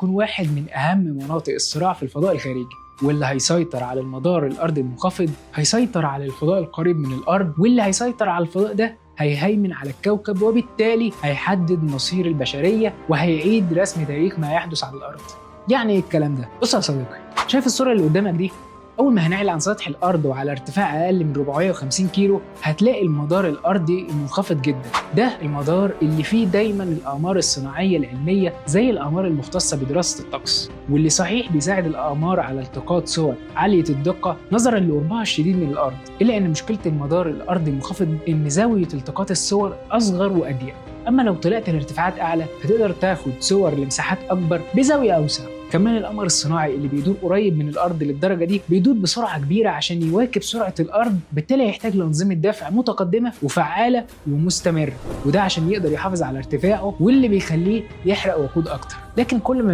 هيكون واحد من أهم مناطق الصراع في الفضاء الخارجي، واللي هيسيطر على المدار الأرضي المنخفض هيسيطر على الفضاء القريب من الأرض، واللي هيسيطر على الفضاء ده هيهيمن على الكوكب، وبالتالي هيحدد مصير البشرية وهيعيد رسم تاريخ ما يحدث على الأرض. يعني ايه الكلام ده؟ بص يا صديقي، شايف الصورة اللي قدامك دي؟ أول ما هنعلى عن سطح الأرض وعلى ارتفاع أقل من 450 كيلو هتلاقي المدار الأرضي المنخفض جدا. ده المدار اللي فيه دايما الأقمار الصناعية العلمية زي الأقمار المختصة بدراسة الطقس، واللي صحيح بيساعد الأقمار على التقاط صور عالية الدقة نظرا لقربها الشديد من الأرض، إلا أن مشكلة المدار الأرضي المنخفض إن زاوية التقاط الصور أصغر وأضيق. أما لو طلعت لارتفاعات أعلى هتقدر تاخد صور لمساحات أكبر بزاوية أوسع. كمان القمر الصناعي اللي بيدور قريب من الارض للدرجة دي بيدور بسرعة كبيرة عشان يواكب سرعة الارض، بالتالي هيحتاج لانظمه دفع متقدمة وفعاله ومستمرة، وده عشان يقدر يحافظ على ارتفاعه واللي بيخليه يحرق وقود اكتر. لكن كل ما